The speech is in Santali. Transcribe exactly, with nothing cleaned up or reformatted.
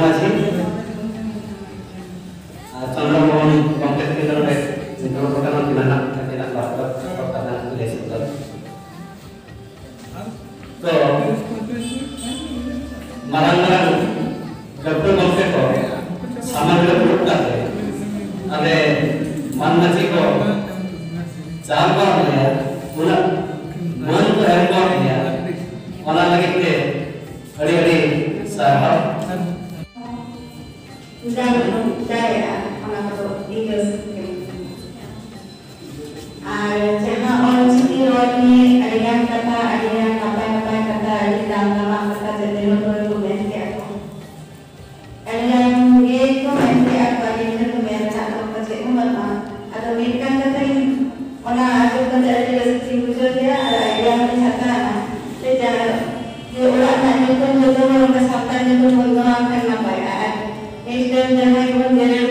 ᱢᱟᱹᱡᱷᱤ ᱟᱨ ᱪᱚᱱᱫᱨᱚ ᱢᱳᱦᱚᱱ ᱜᱚᱢᱠᱮ ᱛᱟᱹᱠᱤᱱ ᱱᱚᱰᱮ ᱥᱮᱴᱮᱨ ᱟᱠᱟᱱᱟ, ᱩᱱᱠᱤᱱ ᱱᱟᱦᱟᱜ ᱟᱹᱠᱤᱱᱟᱜ ᱵᱟᱨ ᱯᱮ ᱠᱟᱛᱷᱟ ᱱᱟᱦᱟᱜ ᱞᱟᱹᱭ ᱥᱚᱫᱚᱨ᱾ ᱛᱚ ᱢᱟᱨᱟᱝ ᱢᱟᱨᱟᱝ ᱰᱟᱠᱛᱟᱨ ᱜᱚᱢᱠᱮ ᱠᱚ ᱥᱟᱢᱟᱝ ᱨᱮ ᱫᱩᱲᱩᱵ ᱠᱟᱛᱮ ᱟᱞᱮ ᱢᱟᱹᱱ ᱢᱟᱹᱡᱷᱤ ᱠᱚ ᱪᱟᱞ ᱠᱟᱜ ᱞᱮᱭᱟ, ᱩᱱᱟᱹᱜ ᱢᱟᱹᱱ ᱠᱚ ᱮᱢ ᱠᱟᱜ ᱞᱮᱭᱟ, ᱚᱱᱟ ᱞᱟᱹᱜᱤᱫ ᱛᱮ ᱟᱹᱰᱤ ᱟᱹᱰᱤ ᱥᱟᱨᱦᱟᱣ᱾ ᱜᱟᱱ ᱫᱟᱲᱮᱭᱟᱜᱼᱟ, ᱚᱱᱟ ᱠᱚᱫᱚ ᱤᱧ ᱫᱚ ᱥᱤᱠᱷᱟᱹᱧ᱾ ᱟᱨ ᱡᱟᱦᱟᱸ ᱚᱞ ᱪᱤᱠᱤ ᱨᱚᱲ ᱱᱤᱭᱮ ᱟᱹᱰᱤᱜᱟᱱ ᱠᱟᱛᱷᱟ, ᱟᱹᱰᱤᱜᱟᱱ ᱱᱟᱯᱟᱭ ᱱᱟᱯᱟᱭ ᱠᱟᱛᱷᱟ, ᱟᱹᱰᱤ ᱫᱟᱢ ᱫᱟᱢᱟᱜ ᱠᱟᱛᱷᱟ ᱡᱟᱛᱮ ᱦᱚᱲ ᱠᱚ ᱢᱮᱱ ᱠᱮᱜᱼᱟ ᱠᱚ᱾ ᱟᱹᱰᱤᱜᱟᱱ ᱜᱮ ᱠᱚ ᱢᱮᱱ ᱠᱮᱜᱼᱟ ᱠᱚ, ᱟᱹᱰᱤ ᱜᱤᱫᱽᱨᱟᱹ ᱠᱚ ᱢᱮᱱ ᱨᱮᱱᱟᱜ ᱫᱚ ᱚᱱᱠᱟ ᱪᱮᱫ ᱦᱚᱸ ᱵᱟᱹᱱᱩᱜᱼᱟ᱾ ᱟᱫᱚ ᱢᱤᱫᱴᱟᱝ ᱠᱟᱛᱷᱟ ᱤᱧ ᱚᱱᱟ ᱟᱸᱡᱚᱢ ᱠᱟᱛᱮ ᱟᱹᱰᱤ ᱨᱟᱹᱥᱠᱟᱹᱧ ᱵᱩᱡᱷᱟᱹᱣ ᱠᱮᱜᱼᱟ ᱟᱨ idea ᱦᱚᱸ ᱦᱟᱛᱟᱣ ᱮᱱᱟ᱾ ᱡᱮ ᱡᱟᱦᱟᱸ ᱡᱮ ᱚᱲᱟᱜ ᱨᱮᱱᱟᱜ ᱧᱩᱛᱩᱢ ᱡᱚᱛᱚ ᱦᱚᱲ ᱚᱱᱠᱟ ᱥᱟᱱᱛᱟᱲ ᱧᱩᱛᱩᱢ ᱵᱚᱱ ᱫᱚᱦᱚ ᱠᱷᱟᱱ ᱱᱟᱯᱟᱭᱚᱜᱼᱟ᱾ ᱟᱨ next time ᱡᱟᱦᱟᱸᱭ ᱵᱚᱱ generate